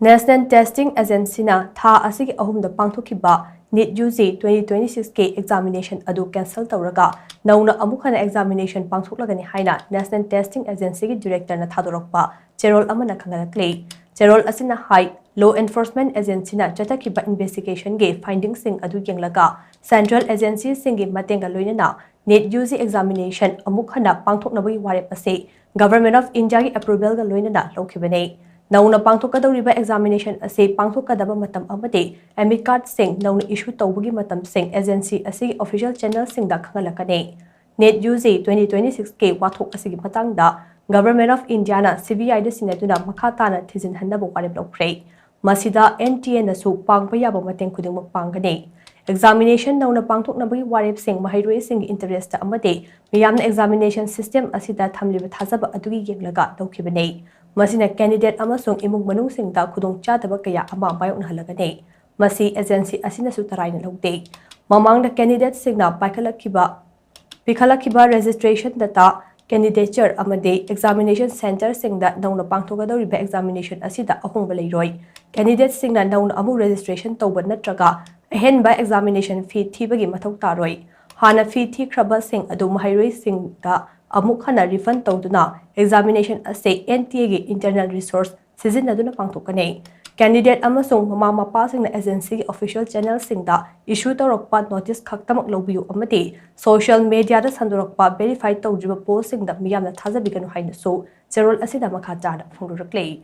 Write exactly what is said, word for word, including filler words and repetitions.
National Testing Agencyꯅ ꯊꯥ ꯑꯁꯤꯒꯤ ꯑꯍꯨꯝꯗ ꯄꯥꯡꯊꯣꯛꯈꯤꯕ NEET UG twenty twenty-six ꯀꯤ examination ꯑꯗꯨ cancel ꯇꯧꯔꯒ ꯅꯧꯅ ꯑꯃꯨꯛ ꯍꯟꯅ examination ꯄꯥꯡꯊꯣꯛꯂꯒꯅꯤ ꯍꯥꯏꯅ National Testing Agencyꯒꯤ directorꯅ ꯊꯥꯗꯣꯔꯛꯄ ꯆꯦꯔꯣꯜ ꯑꯃꯅ ꯈꯪꯍꯜꯂꯛꯂꯤ꯫ ꯆꯦꯔꯣꯜ ꯑꯁꯤꯅ ꯍꯥꯏ, law enforcement agencyꯅ ꯆꯠꯊꯈꯤꯕ investigationꯒꯤ findingꯁꯤꯡ ꯑꯗꯨ ꯌꯦꯡꯂꯒ central agencyꯁꯤꯡꯒꯤ ꯃꯇꯦꯡꯒ ꯂꯣꯏꯅꯅ NEET UG examination ꯑꯃꯨꯛ ꯍꯟꯅ ꯄꯥꯡꯊꯣꯛꯅꯕꯒꯤ ꯋꯥꯔꯦꯞ ꯑꯁꯤ Government of Indiaꯒꯤ approvalꯒ ꯂꯣꯏꯅꯅ ꯂꯧꯈꯤꯕꯅꯤ꯫ ꯅꯧꯅ ꯄꯥꯡꯊꯣꯛꯀꯗꯧꯔꯤꯕ examination ꯑꯁꯤ ꯄꯥꯡꯊꯣꯛꯀꯗꯕ ꯃꯇꯝ ꯑꯃꯗꯤ admit cardꯁꯤꯡ ꯅꯧꯅ issue ꯇꯧꯕꯒꯤ ꯃꯇꯝꯁꯤꯡ agency ꯑꯁꯤꯒꯤ official channelꯁꯤꯡꯗ ꯈꯪꯍꯜꯂꯛꯀꯅꯤ꯫ NEET UG twenty twenty-six ꯀꯤ ꯋꯥꯊꯣꯛ ꯑꯁꯤꯒꯤ ꯃꯇꯥꯡꯗ Government of Indiaꯅ CBIꯗ ꯁꯤꯟꯅꯗꯨꯅ ꯃꯈꯥ ꯇꯥꯅ ꯊꯤꯖꯤꯟꯍꯟꯅꯕ ꯋꯥꯔꯦꯞ ꯂꯧꯈ꯭ꯔꯦ꯫ ꯃꯁꯤꯗ NTAꯅꯁꯨ ꯄꯥꯡꯕ ꯌꯥꯕ ꯃꯇꯦꯡ ꯈꯨꯗꯤꯡꯃꯛ ꯄꯥꯡꯒꯅꯤ꯫ Examination ꯅꯧꯅ ꯄꯥꯡꯊꯣꯛꯅꯕꯒꯤ ꯋꯥꯔꯦꯞꯁꯤꯡ ꯃꯍꯩꯔꯣꯏꯁꯤꯡꯒꯤ interest ꯑꯃꯗꯤ ꯃꯤꯌꯥꯝꯅ examination system ꯑꯁꯤꯗ ꯊꯝꯂꯤꯕ ꯊꯥꯖꯕ ꯑꯗꯨꯒꯤ ꯌꯦꯡꯂꯒ ꯂꯧꯈꯤꯕꯅꯤ꯫ ꯃꯁꯤꯅ candidate ꯑꯃꯁꯨꯡ ꯏꯃꯨꯡ ꯃꯅꯨꯡꯁꯤꯡꯗ ꯈꯨꯗꯣꯡꯆꯥꯗꯕ ꯀꯌꯥ ꯑꯃ ꯃꯥꯌꯣꯛꯅꯍꯜꯂꯒꯅꯤ꯫ ꯃꯁꯤ agency ꯑꯁꯤꯅꯁꯨ ꯇꯔꯥꯏꯅ ꯂꯧꯗꯦ꯫ ꯃꯃꯥꯡꯗ candidateꯁꯤꯡꯅ ꯄꯥꯏꯈꯠꯂꯛꯈꯤꯕ, ꯄꯤꯈꯠꯂꯛꯈꯤꯕ registration data, candidature ꯑꯃꯗꯤ examination centreꯁꯤꯡꯗ ꯅꯧꯅ ꯄꯥꯡꯊꯣꯛꯀꯗꯧꯔꯤꯕ examination ꯑꯁꯤꯗ ꯑꯍꯣꯡꯕ ꯂꯩꯔꯣꯏ꯫ Candidateꯁꯤꯡꯅ ꯅꯧꯅ ꯑꯃꯨꯛ registration ꯇꯧꯕ ꯅꯠꯇ꯭ꯔꯒ ꯑꯍꯦꯟꯕ examination fee ꯊꯤꯕꯒꯤ ꯃꯊꯧ ꯇꯥꯔꯣꯏ꯫ ꯍꯥꯟꯅ fee ꯊꯤꯈ꯭ꯔꯕꯁꯤꯡ ꯑꯗꯨ ꯃꯍꯩꯔꯣꯏꯁꯤꯡꯗ ꯑꯃꯨꯛ ꯍꯟꯅ refund ꯇꯧꯗꯨꯅ examination ꯑꯁꯤ NTAꯒꯤ internal resource ꯁꯤꯖꯤꯟꯅꯗꯨꯅ ꯄꯥꯡꯊꯣꯛꯀꯅꯤ꯫ Candidate ꯑꯃꯁꯨꯡ ꯃꯃꯥ ꯃꯄꯥꯁꯤꯡꯅ agencyꯒꯤ official channelꯁꯤꯡꯗ issue ꯇꯧꯔꯛꯄ notice ꯈꯛꯇꯃꯛ ꯂꯧꯕꯤꯌꯨ ꯑꯃꯗꯤ social mediaꯗ ꯁꯟꯗꯣꯔꯛꯄ verify ꯇꯧꯗ꯭ꯔꯤꯕ postꯁꯤꯡꯗ ꯃꯤꯌꯥꯝꯅ ꯊꯥꯖꯕꯤꯒꯅꯨ ꯍꯥꯏꯅꯁꯨ ꯆꯦꯔꯣꯜ ꯑꯁꯤꯗ ꯃꯈꯥ ꯇꯥꯅ ꯐꯣꯡꯗꯣꯔꯛꯂꯤ꯫